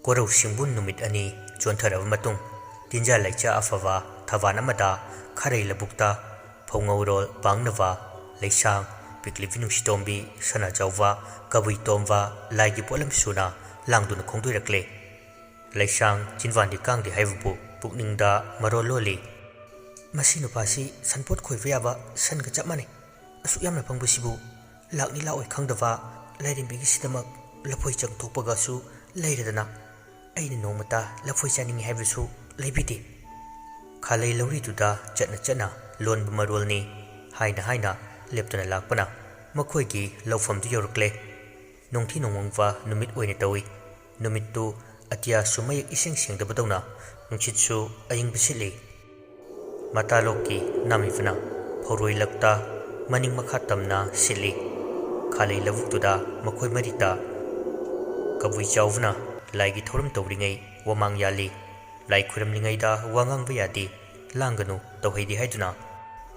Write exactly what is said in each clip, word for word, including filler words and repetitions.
ꯀꯣꯔꯧ ꯁꯤꯡꯕꯨ ꯅꯨꯃꯤꯠ ꯑꯅꯤ ꯆꯣꯟꯊꯔꯕ ꯃꯇꯨꯡ, ꯇꯤꯟꯖꯥ ꯂꯩꯆꯥ ꯑꯐꯕ ꯊꯕꯥꯟ ꯑꯃꯗ ꯈꯥꯔꯩ ꯂꯧꯕꯨꯛꯇ ꯐꯧꯉꯧꯔꯣꯜ ꯄꯥꯡꯅꯕ ꯂꯩꯁꯥꯡ, ꯄꯤꯛꯂꯤꯕꯤ ꯅꯨꯡꯁꯤꯇꯣꯝꯕꯤ, ꯁꯅꯥꯖꯥꯎꯕ, ꯀꯕꯨꯏ ꯇꯣꯝꯕ, ꯂꯥꯏꯒꯤ ꯄꯣꯠꯂꯝ ꯁꯨꯅ ꯂꯥꯡꯗꯨꯅ ꯈꯣꯡꯗꯣꯏꯔꯛꯂꯦ꯫ ꯂꯩꯁꯥꯡ ꯆꯤꯟꯕꯥꯟꯗꯤ ꯀꯥꯡꯗꯦ ꯍꯥꯏꯕꯕꯨ ꯄꯨꯛꯅꯤꯡꯗ ꯃꯔꯣꯜ ꯂꯣꯜꯂꯤ꯫ "ꯃꯁꯤ ꯅꯨꯄꯥꯁꯤ ꯁꯟꯄꯣꯠ ꯈꯣꯏꯕ ꯌꯥꯕ ꯁꯟꯒ ꯆꯞ ꯃꯥꯟꯅꯩ꯫ ꯑꯁꯨꯛ ꯌꯥꯝꯅ ꯄꯪꯕꯁꯤꯕꯨ ꯂꯥꯛꯅꯤ ꯂꯥꯛꯑꯣꯏ ꯈꯪꯗꯕ ꯂꯥꯏꯔꯦꯝꯕꯤꯒꯤꯁꯤꯗꯃꯛ ꯂꯐꯣꯏ ꯆꯪꯊꯣꯛꯄꯒꯁꯨ ꯂꯩꯔꯗꯅ, ꯑꯩꯅ ꯅꯣꯡꯃꯇ ꯂꯐꯣꯏ ꯆꯥꯅꯤꯡꯉꯤ ꯍꯥꯏꯕꯁꯨ ꯂꯩꯕꯤꯗꯦ꯫ ꯈꯥꯂꯩ ꯂꯧꯔꯤꯗꯨꯗ ꯆꯠꯅ ꯆꯠꯅ ꯂꯣꯟꯕ ꯃꯔꯣꯜꯅꯤ" ꯍꯥꯏꯅ ꯍꯥꯏꯅ ꯂꯦꯞꯇꯅ ꯂꯥꯛꯄꯅ ꯃꯈꯣꯏꯒꯤ ꯂꯧꯐꯝꯗꯨ ꯌꯧꯔꯛꯂꯦ꯫ ꯅꯣꯡꯊꯤ ꯅꯣꯡꯃꯪꯕ ꯅꯨꯃꯤꯠ ꯑꯣꯏꯅ ꯇꯧꯏ꯫ ꯅꯨꯃꯤꯠꯇꯨ ꯑꯇꯤꯌꯥꯁꯨ ꯃꯌꯦꯛ ꯏꯁꯦꯡ ꯁꯦꯡꯗꯕꯗꯧꯅ ꯅꯨꯡꯁꯤꯠꯁꯨ ꯑꯏꯪꯕ ꯁꯤꯠꯂꯤ꯫ ꯃꯇꯥꯂꯣꯛꯀꯤ ꯅꯥꯃꯤꯕꯅ ꯐꯧꯔꯣꯏ ꯂꯛꯇ ꯃꯅꯤꯡ ꯃꯈꯥ ꯇꯝꯅ ꯁꯤꯠꯂꯤ꯫ ꯈꯥꯂꯩ ꯂꯧꯕꯨꯛꯇꯨꯗ ꯃꯈꯣꯏ ꯃꯔꯤꯇ ꯀꯕꯨꯏ ꯆꯥꯎꯕꯅ ꯂꯥꯏꯒꯤ ꯊꯧꯔꯝ ꯇꯧꯔꯤꯉꯩ ꯋꯥꯃꯥꯡ ꯌꯥꯜꯂꯤ꯫ ꯂꯥꯏ ꯈꯨꯔꯝꯂꯤꯉꯩꯗ ꯋꯥ ꯉꯥꯡꯕ ꯌꯥꯗꯦ, ꯂꯥꯡꯒꯅꯨ, ꯇꯧꯍꯩꯗꯦ ꯍꯥꯏꯗꯨꯅ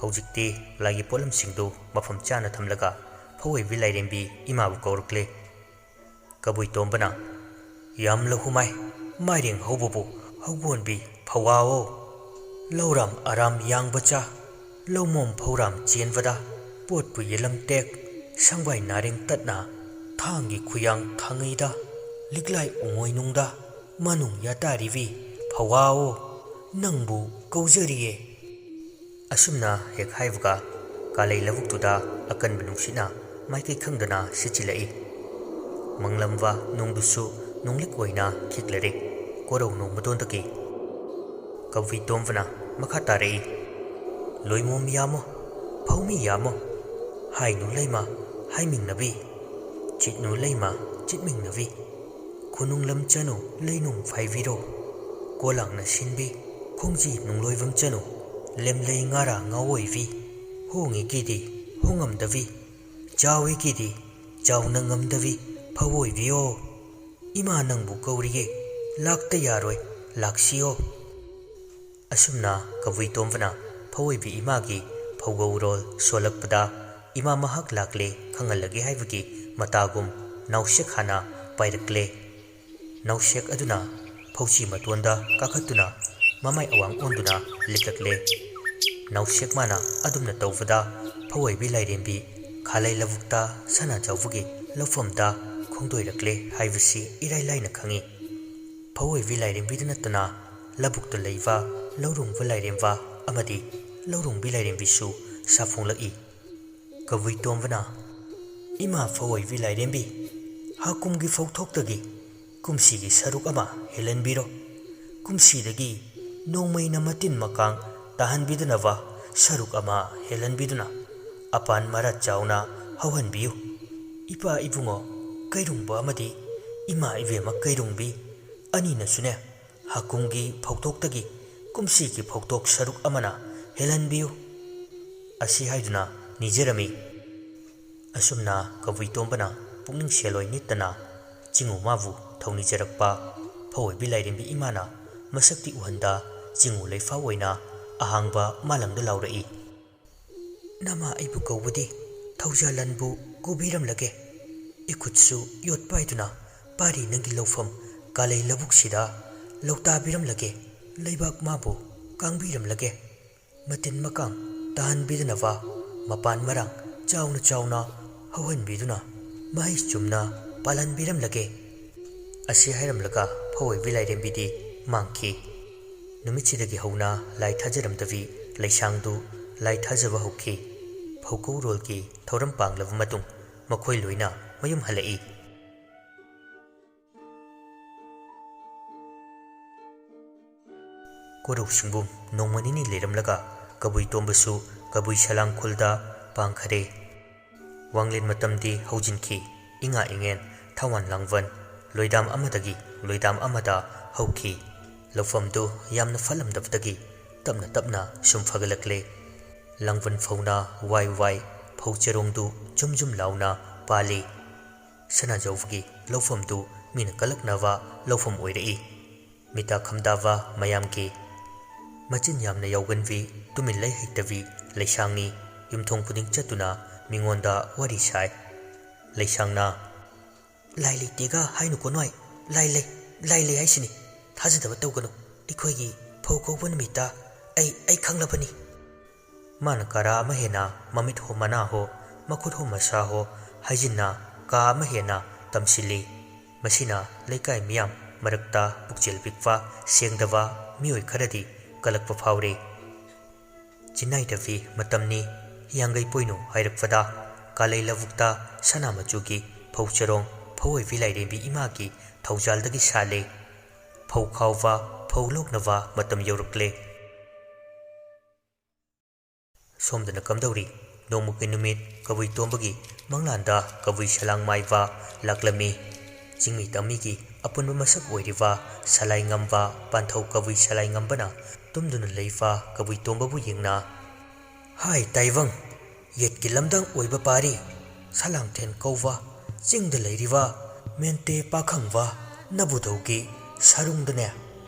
ꯍꯧꯖꯤꯛꯇꯤ ꯂꯥꯏꯒꯤ ꯄꯣꯠꯂꯝꯁꯤꯡꯗꯨ ꯃꯐꯝ ꯆꯥꯅ ꯊꯝꯂꯒ ꯐꯧꯑꯣꯏꯕꯤ ꯂꯥꯏꯔꯦꯝꯕꯤ ꯏꯃꯥꯕꯨ ꯀꯧꯔꯛꯂꯦ꯫ ꯀꯕꯨꯏ ꯇꯣꯝꯕꯅ, "ꯌꯥꯝ ꯂꯧꯍꯨꯃꯥꯏ, ꯃꯥꯏꯔꯦꯡ ꯍꯧꯕꯕꯨ ꯍꯧꯒꯣꯟꯕꯤ ꯐꯧꯋꯥꯑꯣ꯫ ꯂꯧꯔꯥꯝ ꯑꯔꯥꯝ ꯌꯥꯡꯕ ꯆꯥ, ꯂꯧꯃꯣꯝ ꯐꯧꯔꯥꯝ ꯆꯦꯟꯕꯗ, ꯄꯣꯠꯄꯨ ꯌꯦꯂꯝ ꯇꯦꯛ, ꯁꯪꯕꯥꯏ ꯅꯥꯔꯦꯡ ꯇꯠꯅ, ꯊꯥꯡꯒꯤ ꯈꯨꯌꯥꯡ ꯊꯥꯡꯉꯩꯗ, ꯂꯤꯛꯂꯥꯏ ꯎꯉꯣꯏꯅꯨꯡꯗ, ꯃꯅꯨꯡ ꯌꯥꯇꯥꯔꯤꯕꯤ ꯐꯧꯋꯥꯑꯣ, ꯅꯪꯕꯨ ꯀꯧꯖꯔꯤꯌꯦ"꯫ ꯑꯁꯨꯝꯅ ꯍꯦꯛ ꯍꯥꯏꯕꯒ ꯀꯥꯂꯩ ꯂꯧꯕꯨꯛꯇꯨꯗ ꯑꯀꯟꯕ ꯅꯨꯡꯁꯤꯠꯅ ꯃꯥꯏꯀꯩ ꯈꯪꯗꯅ ꯁꯤꯠꯆꯤꯜꯂꯛꯏ꯫ ꯃꯪꯂꯝꯕ ꯅꯣꯡꯗꯨꯁꯨ ꯅꯣꯡꯂꯤꯛ ꯑꯣꯏꯅ ꯈꯤꯛꯂꯔꯦ꯫ ꯀꯣꯔꯧ ꯅꯣꯡꯃꯗꯣꯟꯗꯒꯤ ꯀꯕꯨꯏ ꯇꯣꯝꯕꯅ ꯃꯈꯥ ꯇꯥꯔꯛꯏ꯫ "ꯂꯣꯏꯃꯣꯝ ꯌꯥꯝꯃꯣ, ꯐꯧꯃꯤ ꯌꯥꯝꯃꯣ, ꯍꯥꯏꯅꯨ ꯂꯩꯃ ꯍꯥꯏꯃꯤꯡꯅꯕꯤ, ꯆꯤꯠꯅꯨ ꯂꯩꯃ ꯆꯤꯠꯃꯤꯡꯅꯕꯤ, ꯈꯨꯅꯨꯡ ꯂꯝ ꯆꯅꯨ ꯂꯩꯅꯨꯡ ꯐꯥꯏꯕꯤꯔꯣ, ꯀꯣꯂꯥꯡꯅ ꯁꯤꯟꯕꯤ ꯈꯣꯡꯖꯤ ꯅꯨꯡꯂꯣꯏꯕꯝ ꯆꯅꯨ, ꯂꯦꯝꯂꯩ ꯉꯥꯔꯥ ꯉꯥꯑꯣꯏꯕꯤ, ꯍꯣꯡꯉꯤꯒꯤꯗꯤ ꯍꯣꯡꯉꯝꯗꯕꯤ, ꯆꯥꯎꯏꯒꯤꯗꯤ ꯆꯥꯎꯅ ꯉꯝꯗꯕꯤ ꯐꯧꯑꯣꯏꯕꯤꯌꯣ꯫ ꯏꯃꯥ ꯅꯪꯕꯨ ꯀꯧꯔꯤꯌꯦ, ꯂꯥꯛꯇ ꯌꯥꯔꯣꯏ, ꯂꯥꯛꯁꯤꯌꯣ"꯫ ꯑꯁꯨꯝꯅ ꯀꯕꯨꯏ ꯇꯣꯝꯕꯅ ꯐꯧꯑꯣꯏꯕꯤ ꯏꯃꯥꯒꯤ ꯐꯧꯒꯧꯔꯣꯜ ꯁꯣꯜꯂꯛꯄꯗ, ꯏꯃꯥ ꯃꯍꯥꯛ ꯂꯥꯛꯂꯦ ꯈꯪꯍꯜꯂꯒꯦ ꯍꯥꯏꯕꯒꯤ ꯃꯇꯥꯒꯨꯝ ꯅꯥꯎꯁꯦꯛ ꯍꯥꯟꯅ ꯄꯥꯏꯔꯛꯂꯦ꯫ ꯅꯥꯎꯁꯦꯛ ꯑꯗꯨꯅ ꯐꯧꯆꯤ ꯃꯇꯣꯟꯗ ꯀꯥꯈꯠꯇꯨꯅ ꯃꯃꯥꯏ ꯑꯋꯥꯡ ꯑꯣꯟꯗꯨꯅ ꯂꯤꯛꯂꯛꯂꯦ꯫ ꯅꯥꯎꯁꯦꯛ ꯃꯥꯅ ꯑꯗꯨꯝꯅ ꯇꯧꯕꯗ ꯐꯧꯑꯣꯏꯕꯤ ꯂꯥꯏꯔꯦꯝꯕꯤ ꯈꯥꯂꯩ ꯂꯧꯕꯨꯛꯇ ꯁꯅꯥꯖꯥꯎꯕꯒꯤ ꯂꯧꯐꯝꯗ ꯈꯣꯡꯗꯣꯏꯔꯛꯂꯦ ꯍꯥꯏꯕꯁꯤ ꯏꯔꯥꯏ ꯂꯥꯏꯅ ꯈꯪꯏ꯫ ꯐꯧꯑꯣꯏꯕꯤ ꯂꯥꯏꯔꯦꯝꯕꯤꯗ ꯅꯠꯇꯅ ꯂꯧꯕꯨꯛꯇ ꯂꯩꯕ ꯂꯧꯔꯨꯡꯕ ꯂꯥꯏꯔꯦꯝꯕ ꯑꯃꯗꯤ ꯂꯧꯔꯨꯡꯕꯤ ꯂꯥꯏꯔꯦꯝꯕꯤꯁꯨ ꯁꯥꯐꯣꯡꯂꯛꯏ꯫ ꯀꯕꯨꯏ ꯇꯣꯝꯕꯅ, "ꯏꯃꯥ ꯐꯧꯑꯣꯏꯕꯤ ꯂꯥꯏꯔꯦꯝꯕꯤ, ꯍꯥꯀꯨꯝꯒꯤ ꯐꯧꯊꯣꯛꯇꯒꯤ ꯀꯨꯝꯁꯤꯒꯤ ꯁꯔꯨꯛ ꯑꯃ ꯍꯦꯜꯍꯟꯕꯤꯔꯣ꯫ ꯀꯨꯝꯁꯤꯗꯒꯤ ꯅꯣꯡꯃꯩꯅ ꯃꯇꯤꯟ ꯃꯀꯥꯡ ꯇꯥꯍꯟꯕꯤꯗꯅꯕ ꯁꯔꯨꯛ ꯑꯃ ꯍꯦꯜꯍꯟꯕꯤꯗꯨꯅ ꯑꯄꯥꯟ ꯃꯔꯥ ꯆꯥꯎꯅ ꯍꯧꯍꯟꯕꯤꯌꯨ꯫ ꯏꯄꯥ ꯏꯕꯨꯡꯉꯣ ꯀꯩꯔꯨꯡꯕ ꯑꯃꯗꯤ ꯏꯃꯥ ꯏꯕꯦꯝꯃ ꯀꯩꯔꯨꯡꯕꯤ ꯑꯅꯤꯅꯁꯨꯅꯦ, ꯍꯥꯀꯨꯝꯒꯤ ꯐꯧꯊꯣꯛꯇꯒꯤ ꯀꯨꯝꯁꯤꯒꯤ ꯐꯧꯊꯣꯛ ꯁꯔꯨꯛ ꯑꯃꯅ ꯍꯦꯜꯍꯟꯕꯤꯌꯨ" ꯑꯁꯤ ꯍꯥꯏꯗꯨꯅ ꯅꯤꯖꯔꯝꯃꯤ꯫ ꯑꯁꯨꯝꯅ ꯀꯕꯨꯏ ꯇꯣꯝꯕꯅ ꯄꯨꯛꯅꯤꯡ ꯁꯦꯜꯂꯣꯏ ꯅꯤꯠꯇꯅ ꯆꯤꯡꯉꯨ ꯃꯥꯕꯨ ꯊꯧꯅꯤꯖꯔꯛꯄ ꯐꯧꯑꯣꯏꯕꯤ ꯂꯥꯏꯔꯦꯝꯕꯤ ꯏꯃꯥꯅ ꯃꯁꯛꯇꯤ ꯎꯍꯟꯗ ꯆꯤꯡꯉꯨ ꯂꯩꯐꯥꯎ ꯑꯣꯏꯅ ꯑꯍꯥꯡꯕ ꯃꯥꯂꯪꯗ ꯂꯥꯎꯔꯛꯏ꯫ "ꯅꯃꯥ ꯑꯩꯕꯨ ꯀꯧꯕꯗꯤ ꯊꯧꯖꯥꯜꯂꯟꯕꯨ ꯀꯧꯕꯤꯔꯝꯂꯒꯦ꯫ ꯏꯈꯨꯠꯁꯨ ꯌꯣꯠ ꯄꯥꯏꯗꯨꯅ ꯄꯥꯔꯤ ꯅꯪꯒꯤ ꯂꯧꯐꯝ ꯀꯥꯂꯩ ꯂꯧꯕꯨꯛꯁꯤꯗ ꯂꯧꯇꯥꯕꯤꯔꯝꯂꯒꯦ꯫ ꯂꯩꯕꯥꯛ ꯃꯥꯕꯨ ꯀꯥꯡꯕꯤꯔꯝꯂꯒꯦ꯫ ꯃꯇꯤꯟ ꯃꯀꯥꯡ ꯇꯥꯍꯟꯕꯤꯗꯅꯕ ꯃꯄꯥꯟ ꯃꯔꯥꯡ ꯆꯥꯎꯅ ꯆꯥꯎꯅ ꯍꯧꯍꯟꯕꯤꯗꯨꯅ ꯃꯍꯩ ꯆꯨꯝꯅ ꯄꯥꯜꯍꯟꯕꯤꯔꯝꯂꯒꯦ" ꯑꯁꯤ ꯍꯥꯏꯔꯝꯂꯒ ꯐꯧꯑꯣꯏꯕꯤ ꯂꯥꯏꯔꯦꯝꯕꯤꯗꯤ ꯃꯥꯡꯈꯤ꯫ ꯅꯨꯃꯤꯠꯁꯤꯗꯒꯤ ꯍꯧꯅ ꯂꯥꯏ ꯊꯥꯖꯔꯝꯗꯕꯤ ꯂꯩꯁꯥꯡꯗꯨ ꯂꯥꯏ ꯊꯥꯖꯕ ꯍꯧꯈꯤ꯫ ꯐꯧꯀꯧꯔꯣꯜꯒꯤ ꯊꯧꯔꯝ ꯄꯥꯡꯂꯕ ꯃꯇꯨꯡ ꯃꯈꯣꯏ ꯂꯣꯏꯅ ꯃꯌꯨꯝ ꯍꯜꯂꯛꯏ꯫ ꯀꯣꯔꯧ ꯁꯤꯡꯕꯨꯝ ꯅꯣꯡꯃ ꯅꯤꯅꯤ ꯂꯩꯔꯝꯂꯒ ꯀꯕꯨꯏ ꯇꯣꯝꯕꯁꯨ ꯀꯕꯨꯏ ꯁꯂꯥꯡ ꯈꯨꯜꯗ ꯄꯥꯡꯈꯔꯦ꯫ ꯋꯥꯡꯂꯦꯟ ꯃꯇꯝꯗꯤ ꯍꯧꯖꯤꯟꯈꯤ꯫ ꯏꯉꯥ ꯏꯉꯦꯟ, ꯊꯥꯋꯥꯟ ꯂꯥꯡꯕꯟ, ꯂꯣꯏꯗꯥꯝ ꯑꯃꯗꯒꯤ ꯂꯣꯏꯗꯥꯝ ꯑꯃꯗ ꯍꯧꯈꯤ꯫ ꯂꯧꯐꯝꯗꯨ ꯌꯥꯝꯅ ꯐꯠꯂꯝꯗꯕꯗꯒꯤ ꯇꯞꯅ ꯇꯞꯅ ꯁꯨꯝ ꯐꯒꯠꯂꯛꯂꯦ꯫ ꯂꯥꯡꯕꯟ ꯐꯧꯅ ꯋꯥꯏ ꯋꯥꯏ ꯐꯧ ꯆꯔꯣꯡꯗꯨ ꯖꯨꯝ ꯖꯨꯝ ꯂꯥꯎꯅ ꯄꯥꯜꯂꯤ꯫ ꯁꯅꯥꯖꯥꯎꯕꯒꯤ ꯂꯧꯐꯝꯗꯨ ꯃꯤꯅ ꯀꯜꯂꯛꯅꯕ ꯂꯧꯐꯝ ꯑꯣꯏꯔꯛꯏ꯫ ꯃꯤꯇꯥ ꯈꯝꯗꯥꯕ ꯃꯌꯥꯝꯒꯤ꯫ ꯃꯆꯤꯟ ꯌꯥꯝꯅ ꯌꯥꯎꯒꯟꯕꯤ, ꯇꯨꯃꯤꯟ ꯂꯩ ꯍꯩꯇꯕꯤ ꯂꯩꯁꯥꯡꯅꯤ꯫ ꯌꯨꯝꯊꯣꯡ ꯈꯨꯗꯤꯡ ꯆꯠꯇꯨꯅ ꯃꯤꯉꯣꯟꯗ ꯋꯥꯔꯤ ꯁꯥꯏ꯫ ꯂꯩꯁꯥꯡꯅ, "ꯂꯥꯏ ꯂꯩꯇꯦꯒ ꯍꯥꯏꯅꯨꯀꯣ ꯅꯣꯏ꯫ "ꯂꯥꯏ ꯂꯩ, ꯂꯥꯏ ꯂꯩ ꯍꯥꯏꯁꯤꯅꯤ꯫ ꯊꯥꯖꯗꯕ ꯇꯧꯒꯅꯨ꯫ ꯑꯩꯈꯣꯏꯒꯤ ꯐꯧ ꯀꯧꯕ ꯅꯨꯃꯤꯠꯇ ꯑꯩ, ꯑꯩ ꯈꯪꯂꯕꯅꯤ꯫" ꯃꯥꯅ ꯀꯥꯔꯥ ꯑꯃ ꯍꯦꯟꯅ ꯃꯃꯤꯠ ꯍꯣ ꯃꯅꯥ ꯍꯣ, ꯃꯈꯨꯠ ꯍꯣ ꯃꯁꯥ ꯍꯣ ꯍꯥꯏꯖꯤꯟꯅ ꯀꯥ ꯑꯃ ꯍꯦꯟꯅ ꯇꯝꯁꯤꯜꯂꯤ꯫ ꯃꯁꯤꯅ ꯂꯩꯀꯥꯏ ꯃꯤꯌꯥꯝ ꯃꯔꯛꯇ ꯄꯨꯛꯆꯦꯜ ꯄꯤꯛꯄ, ꯁꯦꯡꯗꯕ ꯃꯤꯑꯣꯏ ꯈꯔꯗꯤ ꯀꯂꯛꯄ ꯐꯥꯎꯔꯤ꯫ ꯆꯤꯟꯅꯥꯏꯗꯕꯤ ꯃꯇꯝꯅꯤ꯫ ꯍꯤꯌꯥꯡꯒꯩ ꯄꯣꯏꯅꯨ ꯍꯥꯏꯔꯛꯄꯗ ꯀꯥꯂꯩ ꯂꯧꯕꯨꯛꯇ ꯁꯅꯥ ꯃꯆꯨꯒꯤ ꯐꯧ ꯆꯔꯣꯡ ꯐꯧ ꯑꯣꯏꯕꯤ ꯂꯥꯏꯔꯦꯝꯕꯤ ꯏꯃꯥꯒꯤ ꯊꯧꯖꯥꯜꯗꯒꯤ ꯁꯥꯠꯂꯦ꯫ ꯐꯧ ꯈꯥꯎꯕ, ꯐꯧ ꯂꯣꯛꯅꯕ ꯃꯇꯝ ꯌꯧꯔꯛꯂꯦ꯫ ꯁꯣꯝꯗꯅ ꯀꯝꯗꯧꯔꯤ? ꯅꯣꯡꯃꯒꯤ ꯅꯨꯃꯤꯠ ꯀꯕꯨꯏ ꯇꯣꯝꯕꯒꯤ ꯃꯪꯂꯥꯟꯗ ꯀꯕꯨꯏ ꯁꯂꯥꯡ ꯃꯥꯏꯕ ꯂꯥꯛꯂꯝꯃꯤ꯫ ꯆꯤꯡꯃꯤ ꯇꯝꯃꯤꯒꯤ ꯑꯄꯨꯟꯕ ꯃꯁꯛ ꯑꯣꯏꯔꯤꯕ ꯁꯂꯥꯏ ꯉꯝꯕ, ꯄꯥꯟꯊꯧ ꯀꯕꯨꯏ ꯁꯂꯥꯏ ꯉꯝꯕꯅ ꯇꯨꯝꯗꯨꯅ ꯂꯩꯕ ꯀꯕꯨꯏ ꯇꯣꯝꯕꯕꯨ ꯌꯦꯡꯅ, "ꯍꯥꯏ ꯇꯥꯏꯕꯪ, ꯌꯦꯠꯀꯤ ꯂꯝꯗꯥꯡ ꯑꯣꯏꯕ ꯄꯥꯔꯤ, ꯁꯂꯥꯡꯊꯦꯟ ꯀꯧꯕ ꯆꯤꯡꯗ ꯂꯩꯔꯤꯕ ꯃꯦꯟꯇꯦ ꯄꯥꯈꯪꯕ ꯅꯕꯨꯙꯧꯒꯤ ꯁꯔꯨꯡꯗꯅꯦ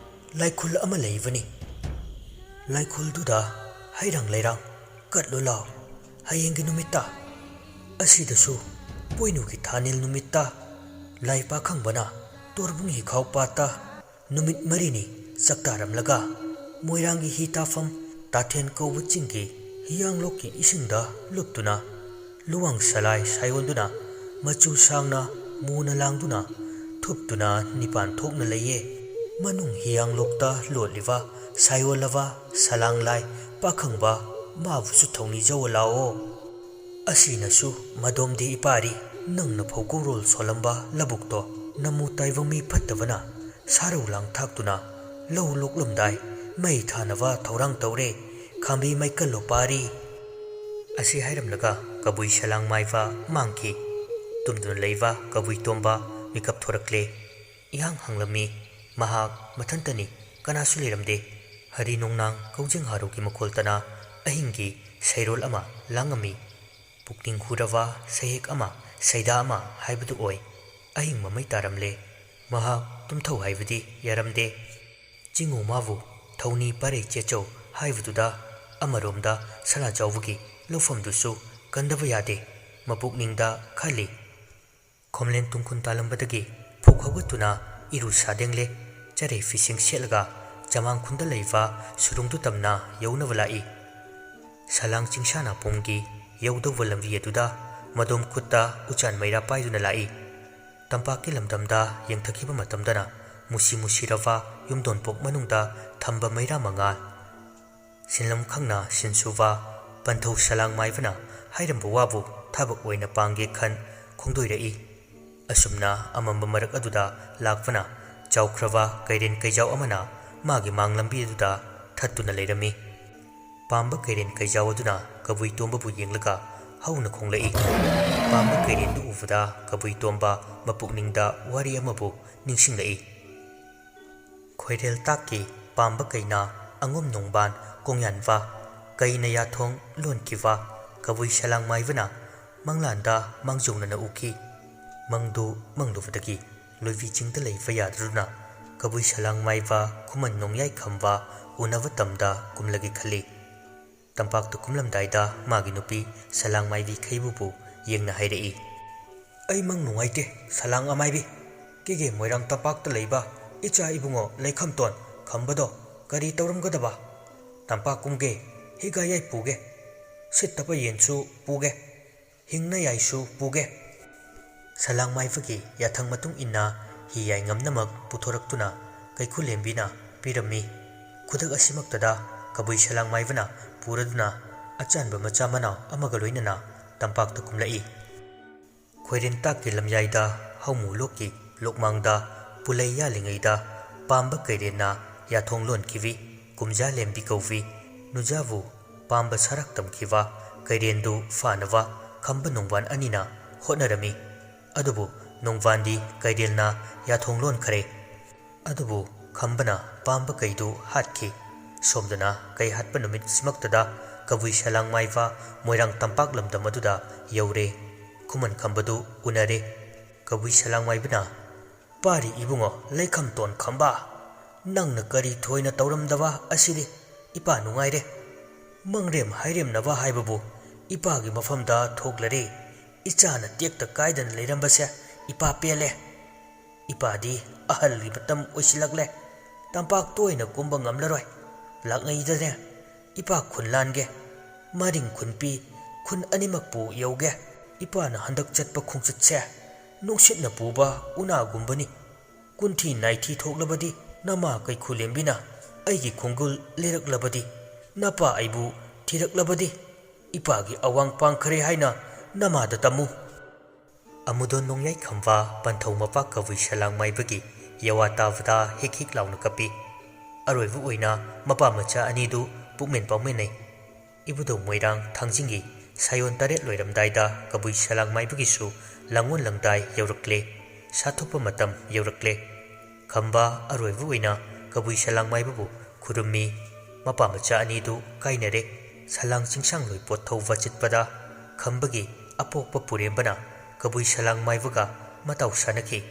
ꯂꯥꯏꯈꯨꯜ ꯑꯃ ꯂꯩꯕꯅꯤ꯫ ꯂꯥꯏꯈꯨꯜꯗꯨꯗ ꯍꯩꯔꯥꯡ ꯂꯩꯔꯥꯡ ꯀꯠꯂꯨ ꯂꯥꯎ꯫ ꯍꯌꯦꯡꯒꯤ ꯅꯨꯃꯤꯠꯇ ꯑꯁꯤꯗꯁꯨ ꯄꯣꯏꯅꯨꯒꯤ ꯊꯥꯅꯤꯜ ꯅꯨꯃꯤꯠꯇ ꯂꯥꯏ ꯄꯥꯈꯪꯕꯅ ꯇꯣꯔꯕꯨꯡ ꯍꯤꯈꯥꯎ ꯄꯥꯠꯇ ꯅꯨꯃꯤꯠ ꯃꯔꯤꯅꯤ ꯆꯥꯛꯇꯥꯔꯝꯂꯒ ꯃꯣꯏꯔꯥꯡꯒꯤ ꯍꯤ ꯇꯥꯐꯝ ꯇꯥꯊꯦꯟ ꯀꯧꯕ ꯆꯤꯡꯒꯤ ꯍꯤꯌꯥꯡꯂꯣꯛꯀꯤ ꯏꯁꯤꯡꯗ ꯂꯨꯞꯇꯨꯅ ꯂꯨꯋꯥꯡ ꯁꯂꯥꯏ ꯁꯥꯏꯑꯣꯟꯗꯨꯅ ꯃꯆꯨ ꯁꯥꯡꯅ ꯃꯨꯅ ꯂꯥꯡꯗꯨꯅ ꯊꯨꯞꯇꯨꯅ ꯅꯤꯄꯥꯟ ꯊꯣꯛꯅ ꯂꯩꯌꯦ꯫ ꯃꯅꯨꯡ ꯍꯤꯌꯥꯡꯂꯣꯛꯇ ꯂꯣꯠꯂꯤꯕ ꯁꯥꯏꯑꯣꯜꯂꯕ ꯁꯂꯥꯡ ꯂꯥꯏ ꯄꯥꯈꯪꯕ ꯃꯥꯕꯨꯁꯨ ꯊꯧꯅꯤꯖꯧ ꯂꯥꯛꯑꯣ꯫ ꯑꯁꯤꯅꯁꯨ ꯃꯗꯣꯝꯗꯤ ꯏꯄꯥꯔꯤ, ꯅꯪꯅ ꯐꯧ ꯀꯧꯔꯣꯜ ꯁꯣꯜꯂꯝꯕ ꯂꯧꯕꯨꯛꯇꯣ ꯅꯃꯨ ꯇꯥꯏꯕꯪ ꯃꯤ ꯐꯠꯇꯕꯅ ꯁꯥꯔꯧ ꯂꯥꯡ ꯊꯥꯛꯇꯨꯅ ꯂꯧ ꯂꯣꯛꯂꯝꯗꯥꯏ ꯃꯩ ꯊꯥꯅꯕ ꯊꯧꯔꯥꯡ ꯇꯧꯔꯦ꯫ ꯈꯥꯝꯕꯤ ꯃꯩꯀꯜꯂꯣ ꯄꯥꯔꯤ꯫" ꯑꯁꯤ ꯍꯥꯏꯔꯝꯂꯒ ꯀꯕꯨꯏ ꯁꯂꯥꯡ ꯃꯥꯏꯕ ꯃꯥꯡꯈꯤ꯫ ꯇꯨꯝꯗꯨꯅ ꯂꯩꯕ ꯀꯕꯨꯏ ꯇꯣꯝꯕ ꯃꯤꯀꯞ ꯊꯣꯔꯛꯂꯦ꯫ ꯏꯍꯥꯡ ꯍꯥꯡꯂꯝꯃꯤ꯫ ꯃꯍꯥꯛ ꯃꯊꯟꯇꯅꯤ, ꯀꯅꯥꯁꯨ ꯂꯩꯔꯝꯗꯦ꯫ ꯍꯔꯤ ꯅꯣꯡꯅꯥꯡ ꯀꯧꯖꯦꯡ ꯍꯥꯔꯧꯒꯤ ꯃꯈꯣꯜꯇꯅ ꯑꯍꯤꯡꯒꯤ ꯁꯩꯔꯣꯜ ꯑꯃ ꯂꯥꯡꯉꯝꯃꯤ꯫ ꯄꯨꯛꯅꯤꯡ ꯍꯨꯔꯕ ꯁꯩꯍꯦꯛ ꯑꯃ, ꯁꯩꯗꯥ ꯑꯃ ꯍꯥꯏꯕꯗꯨ ꯑꯣꯏ꯫ ꯑꯍꯤꯡ ꯃꯃꯩ ꯇꯥꯔꯝꯂꯦ꯫ ꯃꯍꯥꯛ ꯇꯨꯝꯊꯧ ꯍꯥꯏꯕꯗꯤ ꯌꯥꯔꯝꯗꯦ꯫ ꯆꯤꯡꯉꯨ ꯃꯥꯕꯨ ꯊꯧꯅꯤ ꯄꯥꯔꯩ ꯆꯦꯠꯆꯧ ꯍꯥꯏꯕꯗꯨꯗ ꯑꯃꯔꯣꯝꯗ ꯁꯅꯥꯖꯥꯎꯕꯒꯤ ꯂꯧꯐꯝꯗꯨꯁꯨ ꯀꯟꯗꯕ ꯌꯥꯗꯦ꯫ ꯃꯄꯨꯛꯅꯤꯡꯗ ꯈꯜꯂꯤ, "ꯈꯣꯝꯂꯦꯟ ꯇꯨꯡꯈꯨꯟ ꯇꯥꯂꯝꯕꯗꯒꯤ ꯐꯧ ꯍꯧꯒꯠꯇꯨꯅ ꯏꯔꯨ ꯁꯥꯗꯦꯡꯂꯦ꯫ ꯆꯔꯩ ꯐꯤꯁꯤꯡ ꯁꯦꯠꯂꯒ ꯆꯃꯥꯡ ꯈꯨꯟꯗ ꯂꯩꯕ ꯁꯨꯔꯨꯡꯗꯨ ꯇꯝꯅ ꯌꯧꯅꯕ ꯂꯥꯛꯏ꯫ ꯁꯂꯥꯡ ꯆꯤꯡꯁꯥꯅ ꯄꯨꯝꯒꯤ ꯌꯧꯗꯧꯕ ꯂꯝꯕꯤ ꯑꯗꯨꯗ ꯃꯗꯣꯝ ꯈꯨꯠꯇ ꯎꯆꯥꯟ ꯃꯩꯔꯥ ꯄꯥꯏꯗꯨꯅ ꯂꯥꯛꯏ꯫ ꯇꯝꯄꯥꯛꯀꯤ ꯂꯝꯗꯝꯗ ꯌꯦꯡꯊꯈꯤꯕ ꯃꯇꯝꯗꯅ ꯃꯨꯁꯤ ꯃꯨꯁꯤꯔꯕ ꯌꯨꯝꯗꯣꯟꯄꯣꯛ ꯃꯅꯨꯡꯗ ꯊꯝꯕ ꯃꯩꯔꯥ ꯃꯉꯥꯜ꯫ ꯁꯤꯟꯂꯝ ꯈꯪꯅ ꯁꯤꯟꯁꯨꯕ ꯄꯟꯊꯧ ꯁꯂꯥꯡ ꯃꯥꯏꯕꯅ ꯍꯥꯏꯔꯝꯕ ꯋꯥꯕꯨ ꯊꯕꯛ ꯑꯣꯏꯅ ꯄꯥꯡꯒꯦ ꯈꯟ ꯈꯣꯡꯗꯣꯏꯔꯛꯏ꯫ ꯑꯁꯨꯝꯅ ꯑꯃꯝꯕ ꯃꯔꯛ ꯑꯗꯨꯗ ꯂꯥꯛꯄꯅ ꯆꯥꯎꯈ꯭ꯔꯕ ꯀꯩꯔꯦꯟ ꯀꯩꯖꯥꯎ ꯑꯃꯅ ꯃꯥꯒꯤ ꯃꯥꯡ ꯂꯝꯕꯤ ꯑꯗꯨꯗ ꯊꯠꯇꯨꯅ ꯂꯩꯔꯝꯃꯤ꯫ ꯄꯥꯝꯕ ꯀꯩꯔꯦꯟ ꯀꯩꯖꯥꯎ ꯑꯗꯨꯅ ꯀꯕꯨꯏ ꯇꯣꯝꯕꯕꯨ ꯌꯦꯡꯂꯒ ꯍꯧꯅ ꯈꯣꯡꯂꯛꯏ꯫ ꯄꯥꯝꯕ ꯀꯩꯔꯦꯟꯗꯨ ꯎꯕꯗ ꯀꯕꯨꯏ ꯇꯣꯝꯕ ꯃꯄꯨꯛꯅꯤꯡꯗ ꯋꯥꯔꯤ ꯑꯃꯕꯨ ꯅꯤꯡꯁꯤꯡꯂꯛꯏ꯫ ꯈꯣꯏꯔꯦꯜ ꯇꯥꯛꯀꯤ ꯄꯥꯝꯕ ꯀꯩꯅ ꯑꯉꯣꯝ ꯅꯣꯡꯕꯥꯟ ꯀꯣꯡꯌꯥꯟꯕ ꯀꯩꯅ ꯌꯥꯊꯣꯡ ꯂꯣꯟꯈꯤꯕ ꯀꯕꯨꯏ ꯁꯂꯥꯡ ꯃꯥꯏꯕꯅ ꯃꯪꯂꯥꯟꯗ ꯃꯥꯡꯖꯧꯅꯅ ꯎꯈꯤ꯫ ꯃꯪꯗꯨ ꯃꯪꯂꯨꯕꯗꯒꯤ ꯂꯣꯏꯕꯤ ꯆꯤꯡꯗ ꯂꯩꯕ ꯌꯥꯗꯗꯨꯅ ꯀꯕꯨꯏ ꯁꯂꯥꯡ ꯃꯥꯏꯕ ꯈꯨꯃꯟ ꯅꯣꯡꯌꯥꯏ ꯈꯝꯕ ꯎꯅꯕ ꯇꯝꯗ ꯀꯨꯝꯂꯒꯦ ꯈꯜꯂꯤ꯫ ꯇꯝꯄꯥꯛꯇ ꯀꯨꯝꯂꯝꯗꯥꯏꯗ ꯃꯥꯒꯤ ꯅꯨꯄꯤ ꯁꯂꯥꯡ ꯃꯥꯏꯕꯤ ꯈꯩꯕꯨꯕꯨ ꯌꯦꯡꯅ ꯍꯥꯏꯔꯛꯏ꯫ ꯑꯩ ꯃꯪ ꯅꯨꯡꯉꯥꯏꯇꯦ, ꯁꯂꯥꯡ ꯑꯃꯥꯏꯕꯤ꯫ ꯀꯦꯒꯦ ꯃꯣꯏꯔꯥꯡ ꯇꯝꯄꯥꯛꯇ ꯂꯩꯕ ꯏꯆꯥ ꯏꯕꯨꯡꯉꯣ ꯂꯩꯈꯝꯇꯣꯟ ꯈꯝꯕꯗꯣ ꯀꯔꯤ ꯇꯧꯔꯝꯒꯗꯕ? ꯇꯝꯄꯥꯛ ꯀꯨꯝꯒꯦ, ꯍꯤꯒꯥ ꯌꯥꯏ ꯄꯨꯒꯦ, ꯁꯤꯠꯇꯕ ꯌꯦꯟꯁꯨ ꯄꯨꯒꯦ, ꯍꯤꯡꯅ ꯌꯥꯏꯁꯨ ꯄꯨꯒꯦ꯫ ꯁꯂꯥꯡ ꯃꯥꯏꯕꯒꯤ ꯌꯥꯊꯪ ꯃꯇꯨꯡ ꯏꯟꯅ ꯍꯤ ꯌꯥꯏ ꯉꯝꯅꯃꯛ ꯄꯨꯊꯣꯔꯛꯇꯨꯅ ꯀꯩꯈꯨꯂꯦꯝꯕꯤꯅ ꯄꯤꯔꯝꯃꯤ꯫ ꯈꯨꯗꯛ ꯑꯁꯤꯃꯛꯇꯗ ꯀꯕꯨꯏ ꯁꯂꯥꯡ ꯃꯥꯏꯕꯅ ꯄꯨꯔꯗꯨꯅ ꯑꯆꯥꯟꯕ ꯃꯆꯥ ꯃꯅꯥꯎ ꯑꯃꯒ ꯂꯣꯏꯅꯅ ꯇꯝꯄꯥꯛꯇ ꯀꯨꯝꯂꯛꯏ꯫ ꯈꯣꯏꯔꯦꯟ ꯇꯥꯛꯀꯤ ꯂꯝꯌꯥꯏꯗ ꯍꯧꯃꯨ ꯂꯣꯛꯀꯤ ꯂꯣꯛꯃꯥꯡꯗ ꯄꯨꯂꯩ ꯌꯥꯜꯂꯤꯉꯩꯗ ꯄꯥꯝꯕ ꯀꯩꯔꯦꯟꯅ ꯌꯥꯊꯣꯡ ꯂꯣꯟꯈꯤꯕꯤ ꯀꯨꯝꯖꯥ ꯂꯦꯝꯕꯤ ꯀꯧꯕꯤ ꯅꯨꯖꯥꯕꯨ ꯄꯥꯝꯕ ꯁꯔꯥꯛ ꯇꯝꯈꯤꯕ ꯀꯩꯔꯦꯟꯗꯨ ꯐꯥꯅꯕ ꯈꯝꯕ ꯅꯣꯡꯕꯥꯟ ꯑꯅꯤꯅ ꯍꯣꯠꯅꯔꯝꯃꯤ꯫ ꯑꯗꯨꯕꯨ ꯅꯣꯡꯕꯥꯟꯗꯤ ꯀꯩꯔꯦꯜꯅ ꯌꯥꯊꯣꯡ ꯂꯣꯟꯈꯔꯦ꯫ ꯑꯗꯨꯕꯨ ꯈꯝꯕꯅ ꯄꯥꯝꯕ ꯀꯩꯗꯨ ꯍꯥꯠꯈꯤ꯫ ꯁꯣꯝꯗꯅ ꯀꯩ ꯍꯥꯠꯄ ꯅꯨꯃꯤꯠꯁꯤꯃꯛꯇꯗ ꯀꯕꯨꯏ ꯁꯂꯥꯡ ꯃꯥꯏꯕ ꯃꯣꯏꯔꯥꯡ ꯇꯝꯄꯥꯛ ꯂꯝꯗꯝ ꯑꯗꯨꯗ ꯌꯧꯔꯦ꯫ ꯈꯨꯃꯟ ꯈꯝꯕꯗꯨ ꯎꯅꯔꯦ꯫ ꯀꯕꯨꯏ ꯁꯂꯥꯡ ꯃꯥꯏꯕꯅ, "ꯄꯥꯔꯤ ꯏꯕꯨꯡꯉꯣ ꯂꯩꯈꯝꯇꯣꯟ ꯈꯝꯕ, ꯅꯪꯅ ꯀꯔꯤ ꯊꯣꯏꯅ ꯇꯧꯔꯝꯗꯕ ꯑꯁꯤꯗꯤ ꯏꯄꯥ ꯅꯨꯡꯉꯥꯏꯔꯦ꯫ ꯃꯪꯔꯦꯝ ꯍꯥꯏꯔꯦꯝꯅꯕ ꯍꯥꯏꯕꯕꯨ ꯏꯄꯥꯒꯤ ꯃꯐꯝꯗ ꯊꯣꯛꯂꯔꯦ꯫ ꯏꯆꯥꯅ ꯇꯦꯛꯇ ꯀꯥꯏꯗꯅ ꯂꯩꯔꯝꯕꯁꯦ ꯏꯄꯥ ꯄꯦꯜꯂꯦ꯫" "ꯏꯄꯥꯗꯤ ꯑꯍꯜꯒꯤ ꯃꯇꯝ ꯑꯣꯏꯁꯤꯜꯂꯛꯂꯦ꯫ ꯇꯝꯄꯥꯛꯇ ꯑꯣꯏꯅ ꯀꯨꯝꯕ ꯉꯝꯂꯔꯣꯏ꯫ ꯂꯥꯛꯉꯩꯗꯅꯦ ꯏꯄꯥ ꯈꯨꯟ ꯂꯥꯟꯒꯦ꯫ ꯃꯔꯤꯡ ꯈꯨꯟ ꯄꯤ, ꯈꯨꯟ ꯑꯅꯤꯃꯛꯄꯨ ꯌꯧꯒꯦ꯫ ꯏꯄꯥꯅ ꯍꯟꯗꯛ ꯆꯠꯄ ꯈꯣꯡꯆꯠꯁꯦ ꯅꯨꯡꯁꯤꯠꯅ ꯄꯨꯕ ꯎꯅꯥꯒꯨꯝꯕꯅꯤ꯫ ꯀꯨꯟꯊꯤ ꯅꯥꯏꯊꯤ ꯊꯣꯛꯂꯕꯗꯤ ꯅꯃꯥ ꯀꯩꯈꯨꯂꯦꯝꯕꯤꯅ ꯑꯩꯒꯤ ꯈꯣꯡꯒꯨꯜ ꯂꯤꯔꯛꯂꯕꯗꯤ, ꯅꯄꯥ ꯑꯩꯕꯨ ꯊꯤꯔꯛꯂꯕꯗꯤ, ꯏꯄꯥꯒꯤ ꯑꯋꯥꯡ ꯄꯥꯡꯈꯔꯦ ꯍꯥꯏꯅ ꯅꯃꯥꯗ ꯇꯝꯃꯨ"꯫ ꯑꯃꯨꯗꯣꯟ ꯅꯣꯡꯌꯥꯏ ꯈꯝꯕ ꯄꯟꯊꯧ ꯃꯄꯥ ꯀꯕꯨꯏ ꯁꯂꯥꯡ ꯃꯥꯏꯕꯒꯤ ꯌꯋꯥ ꯇꯥꯕꯗ ꯍꯤꯛ ꯍꯤꯛ ꯂꯥꯎꯅ ꯀꯞꯄꯤ꯫ ꯑꯔꯣꯏꯕ ꯑꯣꯏꯅ ꯃꯄꯥ ꯃꯆꯥ ꯑꯅꯤꯗꯨ ꯄꯨꯛꯃꯦꯟ ꯄꯥꯎꯃꯦꯟꯅꯩ꯫ ꯏꯕꯨꯙꯧ ꯃꯣꯏꯔꯥꯡ ꯊꯥꯡꯖꯤꯡꯒꯤ ꯁꯥꯌꯣꯟ ꯇꯔꯦꯠ ꯂꯣꯏꯔꯝꯗꯥꯏꯗ ꯀꯕꯨꯏ ꯁꯂꯥꯡ ꯃꯥꯏꯕꯒꯤꯁꯨ ꯂꯥꯡꯑꯣꯟ ꯂꯪꯗꯥꯏ ꯌꯧꯔꯛꯂꯦ꯫ ꯁꯥꯊꯣꯛꯄ ꯃꯇꯝ ꯌꯧꯔꯛꯂꯦ꯫ ꯈꯝꯕ ꯑꯔꯣꯏꯕ ꯑꯣꯏꯅ ꯀꯕꯨꯏ ꯁꯂꯥꯡ ꯃꯥꯏꯕꯕꯨ ꯈꯨꯔꯨꯝꯃꯤ꯫ ꯃꯄꯥ ꯃꯆꯥ ꯑꯅꯤꯗꯨ ꯀꯥꯏꯅꯔꯦ꯫ ꯁꯂꯥꯡ ꯆꯤꯡꯁꯥꯡ ꯂꯣꯏ ꯄꯣꯠ ꯊꯧꯕ ꯆꯠꯄꯗ ꯈꯝꯕꯒꯤ ꯑꯄꯣꯛꯄ ꯄꯨꯔꯦꯝꯕꯅ ꯀꯕꯨꯏ ꯁꯂꯥꯡ ꯃꯥꯏꯕꯒ ꯃꯇꯥꯎ ꯁꯥꯅꯈꯤ꯫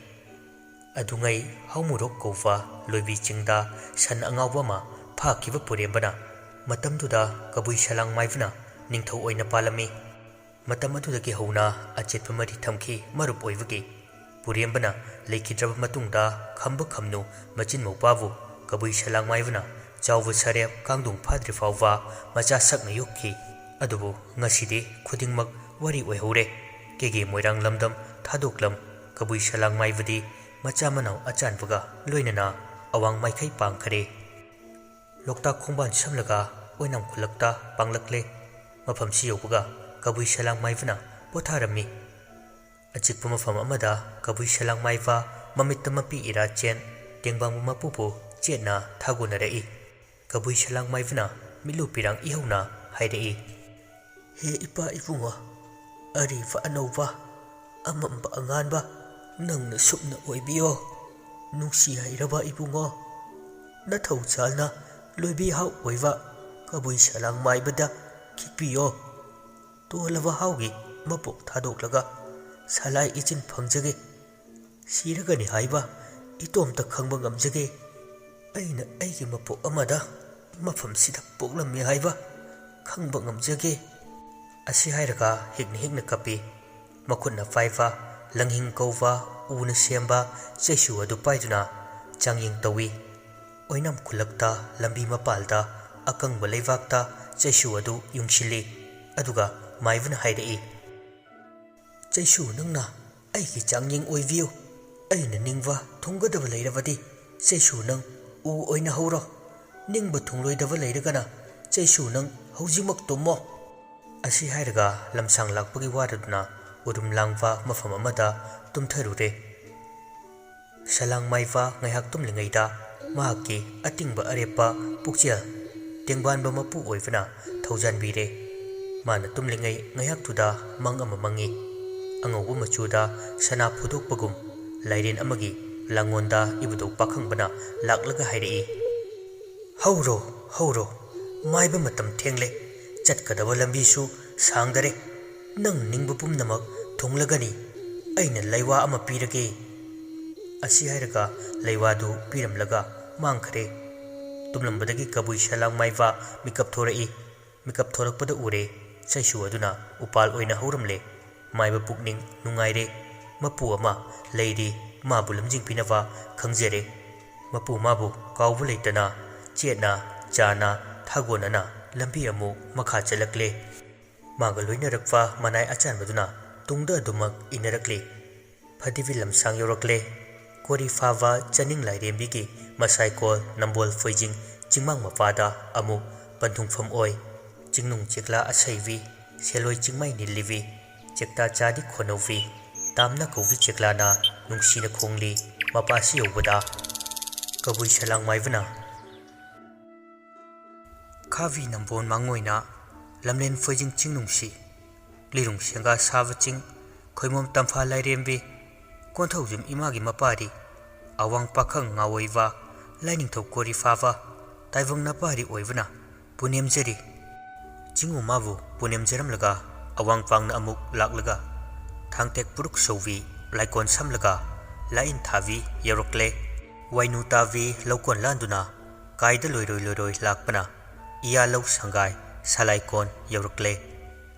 ꯑꯗꯨꯉꯩ ꯍꯥꯎꯃꯨꯔꯣꯛ ꯀꯧꯕ ꯂꯣꯏꯕꯤ ꯆꯤꯡꯗ ꯁꯟ ꯑꯉꯥꯎꯕ ꯑꯃ ꯐꯥꯈꯤꯕ ꯄꯨꯔꯦꯝꯕꯅ ꯃꯇꯝꯗꯨꯗ ꯀꯕꯨꯏ ꯁꯂꯥꯡ ꯃꯥꯏꯕꯅ ꯅꯤꯡꯊꯧ ꯑꯣꯏꯅ ꯄꯥꯜꯂꯝꯃꯤ꯫ ꯃꯇꯝ ꯑꯗꯨꯗꯒꯤ ꯍꯧꯅ ꯑꯆꯦꯠꯄ ꯃꯔꯤ ꯊꯝꯈꯤ ꯃꯔꯨꯞ ꯑꯣꯏꯕꯒꯤ꯫ ꯄꯨꯔꯦꯝꯕꯅ ꯂꯩꯈꯤꯗ꯭ꯔꯕ ꯃꯇꯨꯡꯗ ꯈꯝꯕ ꯈꯝꯅꯨ ꯃꯆꯤꯟ ꯃꯧꯄꯥꯕꯨ ꯀꯕꯨꯏ ꯁꯂꯥꯡ ꯃꯥꯏꯕꯅ ꯆꯥꯎꯕ ꯁꯔꯦꯞ ꯀꯥꯡꯗꯣꯡ ꯐꯥꯗ꯭ꯔꯤ ꯐꯥꯎꯕ ꯃꯆꯥ ꯁꯛꯅ ꯌꯣꯛꯈꯤ꯫ ꯑꯗꯨꯕꯨ ꯉꯁꯤꯗꯤ ꯈꯨꯗꯤꯡꯃꯛ ꯋꯥꯔꯤ ꯑꯣꯏꯍꯧꯔꯦ꯫ ꯀꯦꯒꯦ ꯃꯣꯏꯔꯥꯡ ꯂꯝꯗꯝ ꯊꯥꯗꯣꯛꯂꯝ ꯀꯕꯨꯏ ꯁꯂꯥꯡ ꯃꯥꯏꯕꯗꯤ ꯃꯆꯥ ꯃꯅꯥꯎ ꯑꯆꯥꯟꯕꯒ ꯂꯣꯏꯅꯅ ꯑꯋꯥꯡ ꯃꯥꯏꯀꯩ ꯄꯥꯡꯈꯔꯦ꯫ ꯂꯣꯛꯇꯥꯛ ꯈꯣꯡꯕꯥꯟ ꯁꯝꯂꯒ ꯑꯣꯏꯅꯥꯝ ꯈꯨꯜꯂꯛꯇ ꯄꯥꯡꯂꯛꯂꯦ꯫ ꯃꯐꯝꯁꯤ ꯌꯧꯕꯒ ꯀꯕꯨꯏ ꯁꯂꯥꯡ ꯃꯥꯏꯕꯅ ꯄꯣꯊꯥꯔꯝꯃꯤ꯫ ꯑꯆꯤꯛꯄ ꯃꯐꯝ ꯑꯃꯗ ꯀꯕꯨꯏ ꯁꯂꯥꯡ ꯃꯥꯏꯕ ꯃꯃꯤꯠꯇ ꯃꯄꯤ ꯏꯔꯥ ꯆꯦꯟ ꯇꯦꯡꯕꯥꯡꯕ ꯃꯄꯨꯕꯨ ꯆꯦꯠꯅ ꯊꯥꯒꯣꯟꯅꯔꯛꯏ꯫ ꯀꯕꯨꯏ ꯁꯂꯥꯡ ꯃꯥꯏꯕꯅ ꯃꯤꯠꯂꯨ ꯄꯤꯔꯥꯡ ꯏꯍꯧꯅ ꯍꯥꯏꯔꯛꯏ, "ꯍꯦ ꯏꯄꯥ ꯏꯕꯨꯡꯉꯣ, ꯑꯔꯤꯕ ꯑꯅꯧꯕ, ꯑꯃꯝꯕ ꯑꯉꯥꯟꯕ, ꯅꯪꯅ ꯁꯨꯞꯅ ꯑꯣꯏꯕꯤꯌꯣ꯫ ꯅꯨꯡꯁꯤ ꯍꯩꯔꯕ ꯏꯕꯨꯡꯉꯣ, ꯅꯊꯧ ꯆꯥꯜꯅ ꯂꯣꯏꯕꯤ ꯍꯥꯎ ꯑꯣꯏꯕ ꯀꯕꯨꯏ ꯁꯂꯥꯡ ꯃꯥꯏꯕꯗ ꯈꯤꯛꯄꯤꯌꯣ꯫ ꯇꯣꯜꯂꯕ ꯍꯥꯎꯒꯤ ꯃꯄꯣꯛ ꯊꯥꯗꯣꯛꯂꯒ ꯁꯂꯥꯏ ꯏꯆꯤꯟ ꯐꯪꯖꯒꯦ꯫ ꯁꯤꯔꯒꯅꯤ ꯍꯥꯏꯕ ꯏꯇꯣꯝꯇ ꯈꯪꯕ ꯉꯝꯖꯒꯦ꯫ ꯑꯩꯅ ꯑꯩꯒꯤ ꯃꯄꯣꯛ ꯑꯃꯗ ꯃꯐꯝꯁꯤꯗ ꯄꯣꯛꯂꯝꯃꯤ ꯍꯥꯏꯕ ꯈꯪꯕ ꯉꯝꯖꯒꯦ"꯫ ꯑꯁꯤ ꯍꯥꯏꯔꯒ ꯍꯤꯛꯅ ꯍꯤꯛꯅ ꯀꯞꯄꯤ꯫ ꯃꯈꯨꯠꯅ ꯄꯥꯏꯕ ꯂꯪꯍꯤꯡ ꯀꯧꯕ ꯎꯅ ꯁꯦꯝꯕ ꯆꯩꯁꯨ ꯑꯗꯨ ꯄꯥꯏꯗꯨꯅ ꯆꯥꯡꯌꯦꯡ ꯇꯧꯏ꯫ ꯑꯣꯏꯅꯥꯝ ꯈꯨꯜꯂꯛꯇ ꯂꯝꯕꯤ ꯃꯄꯥꯜꯗ ꯑꯀꯪꯕ ꯂꯩꯕꯥꯛꯇ ꯆꯩꯁꯨ ꯑꯗꯨ ꯌꯨꯡꯁꯤꯜꯂꯤ꯫ ꯑꯗꯨꯒ ꯃꯥꯏꯕꯅ ꯍꯥꯏꯔꯛꯏ, "ꯆꯩꯁꯨ, ꯅꯪꯅ ꯑꯩꯒꯤ ꯆꯥꯡꯌꯦꯡ ꯑꯣꯏꯕꯤꯌꯨ꯫ ꯑꯩꯅ ꯅꯤꯡꯕ ꯊꯨꯡꯒꯗꯕ ꯂꯩꯔꯕꯗꯤ, ꯆꯩꯁꯨ, ꯅꯪ ꯎ ꯑꯣꯏꯅ ꯍꯧꯔꯣ꯫ ꯅꯤꯡꯕ ꯊꯨꯡꯂꯣꯏꯗꯕ ꯂꯩꯔꯒꯅ, ꯆꯩꯁꯨ, ꯅꯪ ꯍꯧꯖꯤꯛꯃꯛ ꯇꯨꯝꯃꯣ"꯫ ꯑꯁꯤ ꯍꯥꯏꯔꯒ ꯂꯝꯁꯥꯡ ꯂꯥꯛꯄꯒꯤ ꯋꯥꯔꯗꯨꯅ ꯎꯔꯨꯝ ꯂꯥꯡꯕ ꯃꯐꯝ ꯑꯃꯗ ꯇꯨꯝꯊꯔꯨꯔꯦ꯫ ꯁꯂꯥꯡ ꯃꯥꯏꯕ ꯉꯥꯏꯍꯥꯛ ꯇꯨꯝꯂꯤꯉꯩꯗ ꯃꯍꯥꯛꯀꯤ ꯑꯇꯤꯡꯕ ꯑꯔꯦꯞꯄ ꯄꯨꯛꯆꯦꯜ ꯇꯦꯡꯕꯥꯟꯕ ꯃꯄꯨ ꯑꯣꯏꯕꯅ ꯊꯧꯖꯥꯟꯕꯤꯔꯦ꯫ ꯃꯥꯅ ꯇꯨꯝꯂꯤꯉꯩ ꯉꯥꯏꯍꯥꯛꯇꯨꯗ ꯃꯪ ꯑꯃ ꯃꯪꯉꯤ꯫ ꯑꯉꯧꯕ ꯃꯆꯨꯗ ꯁꯅꯥ ꯐꯨꯗꯣꯛꯄꯒꯨꯝ ꯂꯥꯏꯔꯦꯟ ꯑꯃꯒꯤ ꯂꯥꯡꯉꯣꯟꯗ ꯏꯕꯨꯙꯧ ꯄꯥꯈꯪꯕꯅ ꯂꯥꯛꯂꯒ ꯍꯥꯏꯔꯛꯏ, "ꯍꯧꯔꯣ, ꯍꯧꯔꯣ, ꯃꯥꯏꯕ ꯃꯇꯝ ꯊꯦꯡꯂꯦ, ꯆꯠꯀꯗꯕ ꯂꯝꯕꯤꯁꯨ ꯁꯥꯡꯗꯔꯦ꯫ ꯅꯪ ꯅꯤꯡꯕ ꯄꯨꯝꯅꯃꯛ ꯊꯨꯡꯂꯒꯅꯤ꯫ ꯑꯩꯅ ꯂꯩꯋꯥ ꯑꯃ ꯄꯤꯔꯒꯦ"꯫ ꯑꯁꯤ ꯍꯥꯏꯔꯒ ꯂꯩꯋꯥꯗꯨ ꯄꯤꯔꯝꯂꯒ ꯃꯥꯡꯈ꯭ꯔꯦ꯫ ꯇꯨꯝꯂꯝꯕꯗꯒꯤ ꯀꯕꯨꯏ ꯁꯂꯥꯡ ꯃꯥꯏꯕ ꯃꯤꯀꯞ ꯊꯣꯔꯛꯏ꯫ ꯃꯤꯀꯞ ꯊꯣꯔꯛꯄꯗ ꯎꯔꯦ, ꯆꯩꯁꯨ ꯑꯗꯨꯅ ꯎꯄꯥꯜ ꯑꯣꯏꯅ ꯍꯧꯔꯝꯂꯦ꯫ ꯃꯥꯏꯕ ꯄꯨꯛꯅꯤꯡ ꯅꯨꯡꯉꯥꯏꯔꯦ꯫ ꯃꯄꯨ ꯑꯃ ꯂꯩꯔꯤ, ꯃꯥꯕꯨ ꯂꯝꯖꯤꯡꯕꯤꯅꯕ ꯈꯪꯖꯔꯦ꯫ ꯃꯄꯨ ꯃꯥꯕꯨ ꯀꯥꯎꯕ ꯂꯩꯇꯅ ꯆꯦꯠꯅ, ꯆꯥꯅ, ꯊꯥꯒꯣꯟꯅꯅ ꯂꯝꯕꯤ ꯑꯃꯨꯛ ꯃꯈꯥ ꯆꯠꯂꯛꯂꯦ꯫ ꯃꯥꯒ ꯂꯣꯏꯅꯔꯛꯄ ꯃꯅꯥꯏ ꯑꯆꯥꯟꯕꯗꯨꯅ ꯇꯨꯡꯗ ꯑꯗꯨꯃꯛ ꯏꯟꯅꯔꯛꯂꯤ꯫ ꯐꯗꯤꯕꯤ ꯂꯝꯁꯥꯡ ꯌꯧꯔꯛꯂꯦ꯫ ꯀꯣꯔꯤ ꯐꯥꯕ ꯆꯅꯤꯡ ꯂꯥꯏꯔꯦꯝꯕꯤꯒꯤ ꯃꯁꯥꯏꯀꯣꯜ ꯅꯝꯕꯣꯜ ꯐꯣꯏꯖꯤꯡ ꯆꯤꯡꯃꯥꯡ ꯃꯄꯥꯗ ꯑꯃꯨꯛ ꯄꯟꯊꯨꯡꯐꯝ ꯑꯣꯏ꯫ ꯆꯤꯡꯅꯨꯡ ꯆꯦꯛꯂꯥ ꯑꯁꯩꯕꯤ, ꯁꯦꯂꯣꯏ ꯆꯤꯡꯃꯥꯏ ꯅꯤꯜꯂꯤꯕꯤ, ꯆꯦꯛꯇꯥ ꯆꯥꯗꯤ ꯈꯣꯟꯅꯧꯕꯤ, ꯇꯥꯝꯅ ꯀꯧꯕꯤ ꯆꯦꯛꯂꯥꯅ ꯅꯨꯡꯁꯤꯅ ꯈꯣꯡꯂꯤ꯫ ꯃꯄꯥꯁꯤ ꯌꯧꯕꯗ ꯀꯕꯨꯏ ꯁꯂꯥꯡ ꯃꯥꯏꯕꯅ, "ꯈꯥꯕꯤ ꯅꯝꯕꯣꯟ ꯃꯥꯡꯉꯣꯏꯅ, ꯂꯝꯂꯦꯟ ꯐꯣꯏꯖꯤꯡ ꯆꯤꯡ ꯅꯨꯡꯁꯤ, ꯂꯤꯔꯨꯡ ꯁꯦꯡꯒꯥ ꯁꯥꯕ ꯆꯤꯡ, ꯈꯣꯏꯃꯣꯝ ꯇꯝꯐꯥ ꯂꯥꯏꯔꯦꯝꯕꯤ, ꯀꯣꯟꯊꯧꯖꯝ ꯏꯃꯥꯒꯤ ꯃꯄꯥꯔꯤ, ꯑꯋꯥꯡ ꯄꯥꯈꯪ ꯉꯥꯑꯣꯏꯕ, ꯂꯥꯏꯅꯤꯡꯊꯧ ꯀꯣꯔꯤ ꯐꯥꯕ, ꯇꯥꯏꯕꯪ ꯅꯄꯥꯔꯤ ꯑꯣꯏꯕꯅ ꯄꯨꯅꯦꯝꯖꯔꯤ"꯫ ꯆꯤꯡꯉꯨ ꯃꯥꯕꯨ ꯄꯨꯅꯦꯝꯖꯔꯝꯂꯒ ꯑꯋꯥꯡ ꯄꯥꯡꯅ ꯑꯃꯨꯛ ꯂꯥꯛꯂꯒ ꯊꯥꯡꯇꯦꯛ ꯄꯨꯔꯨꯛ ꯁꯧꯕꯤ ꯂꯥꯏꯀꯣꯟ ꯁꯝꯂꯒ ꯂꯥꯏꯟ ꯊꯥꯕꯤ ꯌꯧꯔꯛꯂꯦ꯫ ꯋꯥꯏꯅꯨ ꯇꯥꯕꯤ ꯂꯧꯀꯣꯟ ꯂꯥꯟꯗꯨꯅ ꯀꯥꯏꯗ ꯂꯣꯏꯔꯣꯏ ꯂꯣꯏꯔꯣꯏ ꯂꯥꯛꯄꯅ ꯏꯌꯥ ꯂꯧ ꯁꯪꯒꯥꯏ ꯁꯂꯥꯏꯀꯣꯟ ꯌꯧꯔꯛꯂꯦ꯫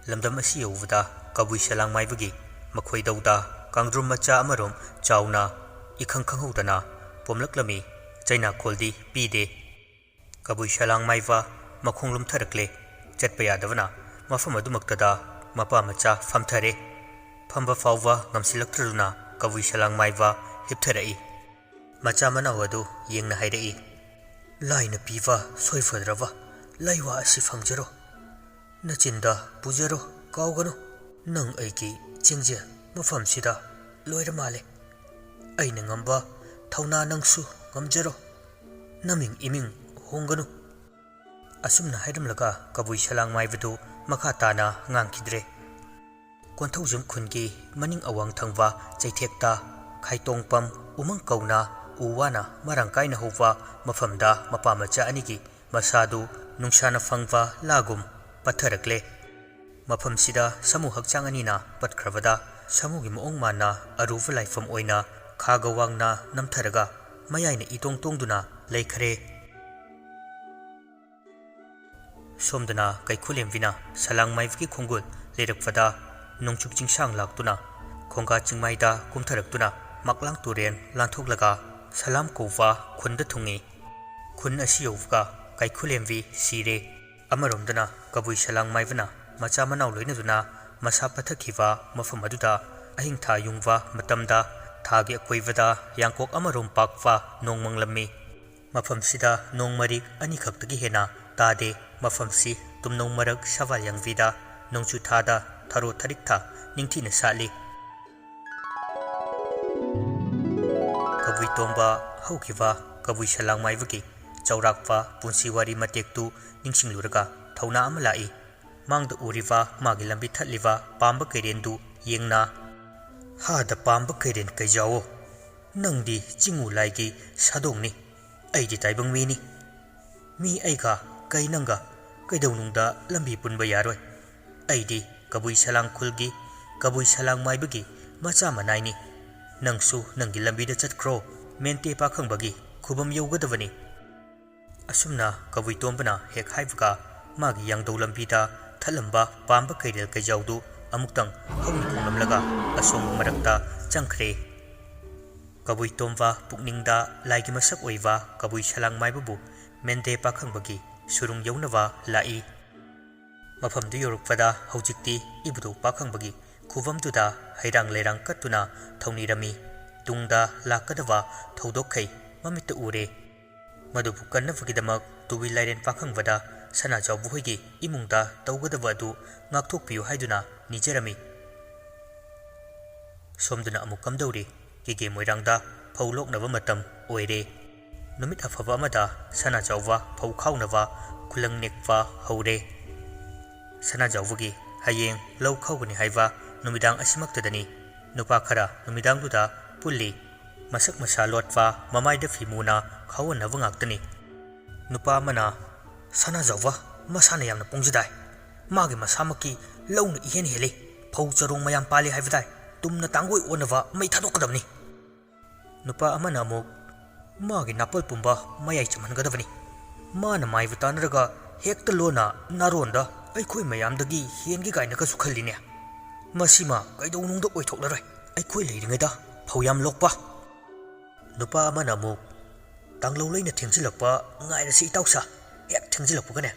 ꯂꯝꯗꯝ ꯑꯁꯤ ꯌꯧꯕꯗ ꯀꯕꯨꯏ ꯁꯂꯥꯡ ꯃꯥꯏꯕꯒꯤ ꯃꯈꯣꯏꯗꯧꯗ ꯀꯥꯡꯗ꯭ꯔꯨꯝ ꯃꯆꯥ ꯑꯃꯔꯣꯝ ꯆꯥꯎꯅ ꯏꯈꯪ ꯈꯪꯍꯧꯗꯅ ꯄꯣꯝꯂꯛꯂꯝꯃꯤ꯫ ꯆꯩꯅꯥꯈꯣꯜꯗꯤ ꯄꯤꯗꯦ꯫ ꯀꯕꯨꯏ ꯁꯂꯥꯡ ꯃꯥꯏꯕ ꯃꯈꯣꯡ ꯂꯨꯝꯊꯔꯛꯂꯦ꯫ ꯆꯠꯄ ꯌꯥꯗꯕꯅ ꯃꯐꯝ ꯑꯗꯨꯃꯛꯇꯗ ꯃꯄꯥ ꯃꯆꯥ ꯐꯝꯊꯔꯦ꯫ ꯐꯝꯕ ꯐꯥꯎꯕ ꯉꯝꯁꯤꯜꯂꯛꯇ꯭ꯔꯗꯨꯅ ꯀꯕꯨꯏ ꯁꯂꯥꯡ ꯃꯥꯏꯕ ꯍꯤꯞꯊꯔꯛꯏ꯫ ꯃꯆꯥ ꯃꯅꯥꯎ ꯑꯗꯨ ꯌꯦꯡꯅ ꯍꯥꯏꯔꯛꯏ, "ꯂꯥꯏꯅ ꯄꯤꯕ ꯁꯣꯏꯐꯗ꯭ꯔꯕ ꯂꯩꯋꯥ ꯑꯁꯤ ꯐꯪꯖꯔꯣ꯫ ꯅꯆꯤꯟꯗ ꯄꯨꯖꯔꯣ, ꯀꯥꯎꯒꯅꯨ꯫ ꯅꯪ ꯑꯩꯒꯤ ꯆꯤꯡꯖꯦꯜ ꯃꯐꯝꯁꯤꯗ ꯂꯣꯏꯔ ꯃꯥꯜꯂꯦ꯫ ꯑꯩꯅ ꯉꯝꯕ ꯊꯧꯅꯥ ꯅꯪꯁꯨ ꯉꯝꯖꯔꯣ꯫ ꯅꯃꯤꯡ ꯏꯃꯤꯡ ꯍꯣꯡꯒꯅꯨ"꯫ ꯑꯁꯨꯝꯅ ꯍꯥꯏꯔꯝꯂꯒ ꯀꯕꯨꯏ ꯁꯂꯥꯡ ꯃꯥꯏꯕꯗꯨ ꯃꯈꯥ ꯇꯥꯅ ꯉꯥꯡꯈꯤꯗ꯭ꯔꯦ꯫ ꯀꯣꯟꯊꯧꯖꯝ ꯈꯨꯟꯒꯤ ꯃꯅꯤꯡ ꯑꯋꯥꯡ ꯊꯪꯕ ꯆꯩꯊꯦꯛꯇ ꯈꯥꯏꯇꯣꯡꯐꯝ ꯎꯃꯪ ꯀꯧꯅ ꯎ ꯋꯥꯅ ꯃꯔꯥꯡ ꯀꯥꯏꯅ ꯍꯧꯕ ꯃꯐꯝꯗ ꯃꯄꯥ ꯃꯆꯥ ꯑꯅꯤꯒꯤ ꯃꯁꯥꯗꯨ ꯅꯨꯡꯁꯥꯅ ꯐꯪꯕ ꯂꯥꯒꯨꯝ ꯄꯠꯊꯔꯛꯂꯦ꯫ ꯃꯐꯝꯁꯤꯗ ꯁꯥꯃꯨ ꯍꯛꯆꯥꯡ ꯑꯅꯤꯅ ꯄꯠꯈ꯭ꯔꯕꯗ ꯁꯥꯃꯨꯒꯤ ꯃꯑꯣꯡ ꯃꯥꯟꯅ ꯑꯔꯨꯕ ꯂꯥꯏꯐꯝ ꯑꯣꯏꯅ ꯈꯥꯒ ꯋꯥꯡꯅ ꯅꯝꯊꯔꯒ ꯃꯌꯥꯏꯅ ꯏꯇꯣꯡ ꯇꯣꯡꯗꯨꯅ ꯂꯩꯈ꯭ꯔꯦ꯫ ꯁꯣꯝꯗꯅ ꯀꯩꯈꯨꯂꯦꯝꯕꯤꯅ ꯁꯂꯥꯡ ꯃꯥꯏꯕꯒꯤ ꯈꯣꯡꯒꯨꯜ ꯂꯩꯔꯛꯄꯗ ꯅꯣꯡꯆꯨꯞ ꯆꯤꯡꯁꯥꯡ ꯂꯥꯛꯇꯨꯅ ꯈꯣꯡꯒꯥ ꯆꯤꯡꯃꯥꯏꯗ ꯀꯨꯝꯊꯔꯛꯇꯨꯅ ꯃꯥꯛꯂꯥꯡ ꯇꯨꯔꯦꯜ ꯂꯥꯟꯊꯣꯛꯂꯒ ꯁꯂꯥꯝ ꯀꯧꯕ ꯈꯨꯟꯗ ꯊꯨꯡꯉꯤ꯫ ꯈꯨꯟ ꯑꯁꯤ ꯌꯧꯕꯒ ꯀꯩꯈꯨꯂꯦꯝꯕꯤ ꯁꯤꯔꯦ꯫ ꯑꯃꯔꯣꯝꯗꯅ ꯀꯕꯨꯏ ꯁꯂꯥꯡ ꯃꯥꯏꯕꯅ ꯃꯆꯥ ꯃꯅꯥꯎ ꯂꯣꯏꯅꯗꯨꯅ ꯃꯁꯥ ꯄꯠꯊꯈꯤꯕ ꯃꯐꯝ ꯑꯗꯨꯗ ꯑꯍꯤꯡ ꯊꯥ ꯌꯨꯡꯕ ꯃꯇꯝꯗ ꯊꯥꯒꯤ ꯑꯀꯣꯏꯕꯗ ꯌꯥꯡꯀꯣꯛ ꯑꯃꯔꯣꯝ ꯄꯥꯛꯄ ꯅꯣꯡ ꯃꯪꯂꯝꯃꯤ꯫ ꯃꯐꯝꯁꯤꯗ ꯅꯣꯡ ꯃꯔꯤꯛ ꯑꯅꯤꯈꯛꯇꯒꯤ ꯍꯦꯟꯅ ꯇꯥꯗꯦ꯫ ꯃꯐꯝꯁꯤ ꯇꯨꯝꯅꯧ ꯃꯔꯛ ꯁꯕꯥꯜ ꯌꯥꯡꯕꯤꯗ ꯅꯣꯡꯖꯨ ꯊꯥꯗ ꯊꯔꯣ ꯊꯔꯤꯛꯊ ꯅꯤꯡꯊꯤꯅ ꯁꯥꯠꯂꯤ꯫ ꯀꯕꯨꯏ ꯇꯣꯝꯕ ꯍꯧꯈꯤꯕ ꯀꯕꯨꯏ ꯁꯂꯥꯡ ꯃꯥꯏꯕꯒꯤ ꯆꯥꯎꯔꯥꯛꯄ ꯄꯨꯟꯁꯤ ꯋꯥꯔꯤ ꯃꯇꯦꯛꯇꯨ ꯅꯤꯡꯁꯤꯡꯂꯨꯔꯒ ꯊꯧꯅꯥ ꯑꯃ ꯂꯥꯛꯏ꯫ ꯃꯥꯡꯗ ꯎꯔꯤꯕ ꯃꯥꯒꯤ ꯂꯝꯕꯤ ꯊꯠꯂꯤꯕ ꯄꯥꯝꯕ ꯀꯩꯔꯦꯟꯗꯨ ꯌꯦꯡꯅ, "ꯍꯥꯗ ꯄꯥꯝꯕ ꯀꯩꯔꯦꯟ ꯀꯩꯖꯥꯎꯑꯣ, ꯅꯪꯗꯤ ꯆꯤꯡꯉꯨ ꯂꯥꯏꯒꯤ ꯁꯥꯗꯣꯡꯅꯤ, ꯑꯩꯗꯤ ꯇꯥꯏꯕꯪ ꯃꯤꯅꯤ꯫ ꯃꯤ ꯑꯩꯒ ꯀꯩ ꯅꯪꯒ ꯀꯩꯗꯧꯅꯨꯡꯗ ꯂꯝꯕꯤ ꯄꯨꯟꯕ ꯌꯥꯔꯣꯏ꯫ ꯑꯩꯗꯤ ꯀꯕꯨꯏ ꯁꯂꯥꯡ ꯈꯨꯜꯒꯤ, ꯀꯕꯨꯏ ꯁꯂꯥꯡ ꯃꯥꯏꯕꯒꯤ ꯃꯆꯥ ꯃꯅꯥꯏꯅꯤ꯫ ꯅꯪꯁꯨ ꯅꯪꯒꯤ ꯂꯝꯕꯤꯗ ꯆꯠꯈ꯭ꯔꯣ, ꯃꯦꯟꯇꯦ ꯄꯥꯈꯪꯕꯒꯤ ꯈꯨꯕꯝ ꯌꯧꯒꯗꯕꯅꯤ"꯫ ꯑꯁꯨꯝꯅ ꯀꯕꯨꯏ ꯇꯣꯝꯕꯅ ꯍꯦꯛ ꯍꯥꯏꯕꯒ ꯃꯥꯒꯤ ꯌꯥꯡꯗꯧ ꯂꯝꯕꯤꯗ ꯊꯠꯂꯝꯕ ꯄꯥꯝꯕ ꯀꯩꯔꯦꯜ ꯀꯩꯖꯥꯎꯗꯨ ꯑꯃꯨꯛꯇꯪ ꯍꯧꯅ ꯈꯣꯡꯂꯝꯂꯒ ꯑꯁꯣꯡꯕ ꯃꯔꯛꯇ ꯆꯪꯈ꯭ꯔꯦ꯫ ꯀꯕꯨꯏ ꯇꯣꯝꯕ ꯄꯨꯛꯅꯤꯡꯗ ꯂꯥꯏꯒꯤ ꯃꯁꯛ ꯑꯣꯏꯕ ꯀꯕꯨꯏ ꯁꯂꯥꯡ ꯃꯥꯏꯕꯕꯨ ꯃꯦꯟꯗꯦ ꯄꯥꯈꯪꯕꯒꯤ ꯁꯨꯔꯨꯡ ꯌꯧꯅꯕ ꯂꯥꯛꯏ꯫ ꯃꯐꯝꯗꯨ ꯌꯧꯔꯛꯄꯗ ꯍꯧꯖꯤꯛꯇꯤ ꯏꯕꯨꯙꯧ ꯄꯥꯈꯪꯕꯒꯤ ꯈꯨꯕꯝꯗꯨꯗ ꯍꯩꯔꯥꯡ ꯂꯩꯔꯥꯡ ꯀꯠꯇꯨꯅ ꯊꯧꯅꯤꯔꯝꯃꯤ꯫ ꯇꯨꯡꯗ ꯂꯥꯛꯀꯗꯕ ꯊꯧꯗꯣꯛꯈꯩ ꯃꯃꯤꯠꯇ ꯎꯔꯦ꯫ ꯃꯗꯨꯕꯨ ꯀꯟꯅꯕꯒꯤꯗꯃꯛ ꯇꯨꯕꯤ ꯂꯥꯏꯔꯦꯟ ꯄꯥꯈꯪꯕꯗ ꯁꯅꯥꯖꯥꯎꯕ ꯍꯣꯏꯒꯤ ꯏꯃꯨꯡꯗ ꯇꯧꯒꯗꯕ ꯑꯗꯨ ꯉꯥꯛꯊꯣꯛꯄꯤꯌꯨ ꯍꯥꯏꯗꯨꯅ ꯅꯤꯖꯔꯝꯃꯤ꯫ ꯁꯣꯝꯗꯅ ꯑꯃꯨꯛ ꯀꯝꯗꯧꯔꯤ? ꯀꯦꯒꯦ ꯃꯣꯏꯔꯥꯡꯗ ꯐꯧ ꯂꯣꯛꯅꯕ ꯃꯇꯝ ꯑꯣꯏꯔꯦ꯫ ꯅꯨꯃꯤꯠ ꯑꯐꯕ ꯑꯃꯗ ꯁꯅꯥꯖꯥꯎꯕ ꯐꯧ ꯈꯥꯎꯅꯕ ꯈꯨꯂꯪ ꯅꯦꯛꯄ ꯍꯧꯔꯦ꯫ ꯁꯅꯥꯖꯥꯎꯕꯒꯤ ꯍꯌꯦꯡ ꯂꯧ ꯈꯥꯎꯒꯅꯤ ꯍꯥꯏꯕ ꯅꯨꯃꯤꯗꯥꯡ ꯑꯁꯤꯃꯛꯇꯗꯅꯤ ꯅꯨꯄꯥ ꯈꯔ ꯅꯨꯃꯤꯗꯥꯡꯗꯨꯗ ꯄꯨꯜꯂꯤ꯫ ꯃꯁꯛ ꯃꯁꯥ ꯂꯣꯠꯄ, ꯃꯃꯥꯏꯗ ꯐꯤ ꯃꯨꯅ ꯈꯥꯎꯍꯟꯅꯕ ꯉꯥꯛꯇꯅꯤ꯫ ꯅꯨꯄꯥ ꯑꯃꯅ, "ꯁꯅꯥꯖꯥꯎꯕ ꯃꯁꯥꯅ ꯌꯥꯝꯅ ꯄꯣꯡꯖꯗꯥꯏ꯫ ꯃꯥꯒꯤ ꯃꯁꯥꯃꯛꯀꯤ ꯂꯧꯅ ꯏꯍꯦꯟ ꯍꯦꯜꯂꯤ꯫ ꯐꯧ ꯆꯔꯣꯡ ꯃꯌꯥꯝ ꯄꯥꯜꯂꯤ ꯍꯥꯏꯕꯗꯥꯏ꯫ ꯇꯨꯝꯅ ꯇꯥꯡꯒꯣꯏ ꯑꯣꯟꯅꯕ ꯃꯩ ꯊꯥꯗꯣꯛꯀꯗꯕꯅꯤ꯫" ꯅꯨꯄꯥ ꯑꯃꯅ ꯑꯃꯨꯛ, "ꯃꯥꯒꯤ ꯅꯥꯄꯜ ꯄꯨꯝꯕ ꯃꯌꯥꯏ ꯆꯝꯍꯟꯒꯗꯕꯅꯤ꯫ ꯃꯥꯅ ꯃꯥꯏꯕ ꯇꯥꯟꯅꯔꯒ ꯍꯦꯛꯇ ꯂꯣꯟꯅ ꯅꯥꯔꯣꯟꯗ ꯑꯩꯈꯣꯏ ꯃꯌꯥꯝꯗꯒꯤ ꯍꯦꯟꯒꯦ ꯀꯥꯏꯅꯒꯁꯨ ꯈꯜꯂꯤꯅꯦ꯫ ꯃꯁꯤꯃ ꯀꯩꯗꯧꯅꯨꯡꯗ ꯑꯣꯏꯊꯣꯛꯂꯔꯣꯏ꯫ ꯑꯩꯈꯣꯏ ꯂꯩꯔꯤꯉꯩꯗ ꯐꯧ ꯌꯥꯝ ꯂꯣꯛꯄ꯫" ꯅꯨꯄꯥ ꯑꯃꯅ ꯑꯃꯨꯛ, "ꯇꯥꯡꯂꯧ ꯂꯩꯅ ꯊꯦꯡꯖꯤꯜꯂꯛꯄ ꯉꯥꯏꯔꯁꯤ ꯏꯇꯥꯎꯁꯥ꯫ ꯍꯦꯛ ꯊꯦꯡꯖꯤꯜꯂꯛꯄꯒꯅꯦ,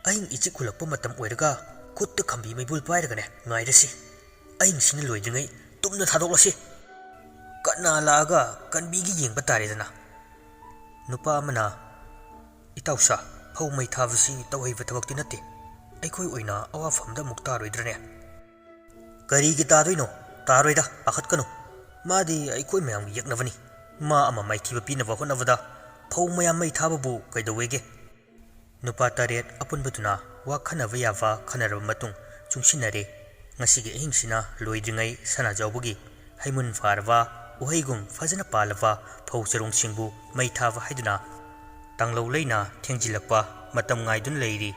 ꯑꯍꯤꯡ ꯏꯆꯤꯛ ꯍꯨꯜꯂꯛꯄ ꯃꯇꯝ ꯑꯣꯏꯔꯒ ꯈꯨꯠꯇ ꯈꯝꯕꯤ ꯃꯩꯕꯨꯜ ꯄꯥꯏꯔꯒꯅꯦ ꯉꯥꯏꯔꯁꯤ꯫ ꯑꯍꯤꯡꯁꯤꯅ ꯂꯣꯏꯗ꯭ꯔꯤꯉꯩ ꯇꯨꯝꯅ ꯊꯥꯗꯣꯛꯂꯁꯤ꯫ ꯀꯅꯥ ꯂꯥꯛꯑꯒ ꯀꯟꯕꯤꯒꯦ ꯌꯦꯡꯕ ꯇꯥꯔꯦꯗꯅ꯫" ꯅꯨꯄꯥ ꯑꯃꯅ, "ꯏꯇꯥꯎꯁꯥ, ꯐꯧ ꯃꯩ ꯊꯥꯕꯁꯤ ꯇꯧꯍꯩꯕ ꯊꯕꯛꯇꯤ ꯅꯠꯇꯦ꯫ ꯑꯩꯈꯣꯏ ꯑꯣꯏꯅ ꯑꯋꯥꯐꯝꯗ ꯑꯃꯨꯛ ꯇꯥꯔꯣꯏꯗ꯭ꯔꯅꯦ?" "ꯀꯔꯤꯒꯤ ꯇꯥꯗꯣꯏꯅꯣ? ꯇꯥꯔꯣꯏꯗ, ꯄꯥꯈꯠꯀꯅꯨ꯫ ꯃꯥꯗꯤ ꯑꯩꯈꯣꯏ ꯃꯌꯥꯝꯒꯤ ꯌꯦꯛꯅꯕꯅꯤ꯫ ꯃꯥ ꯑꯃ ꯃꯥꯏꯊꯤꯕ ꯄꯤꯅꯕ ꯍꯣꯠꯅꯕꯗ ꯐꯧ ꯃꯌꯥꯝ ꯃꯩ ꯊꯥꯕꯕꯨ ꯀꯩꯗꯧꯋꯦꯒꯦ?" ꯅꯨꯄꯥ ꯇꯔꯦꯠ ꯑꯄꯨꯟꯕꯗꯨꯅ ꯋꯥ ꯈꯟꯅꯕ ꯌꯥꯕ ꯈꯟꯅꯔꯕ ꯃꯇꯨꯡ ꯆꯨꯡꯁꯤꯟꯅꯔꯦ꯫ ꯉꯁꯤꯒꯤ ꯑꯍꯤꯡꯁꯤꯅ ꯂꯣꯏꯗ꯭ꯔꯤꯉꯩ ꯁꯅꯥꯖꯥꯎꯕꯒꯤ ꯍꯩꯃꯨꯟ ꯐꯥꯔꯕ, ꯎꯍꯩꯒꯨꯝ ꯐꯖꯅ ꯄꯥꯜꯂꯕ ꯐꯧ ꯆꯔꯣꯡꯁꯤꯡꯕꯨ ꯃꯩ ꯊꯥꯕ ꯍꯥꯏꯗꯨꯅ ꯇꯥꯡꯂꯧ ꯂꯩꯅ ꯊꯦꯡꯖꯤꯜꯂꯛꯄ ꯃꯇꯝ ꯉꯥꯏꯗꯨꯅ ꯂꯩꯔꯤ꯫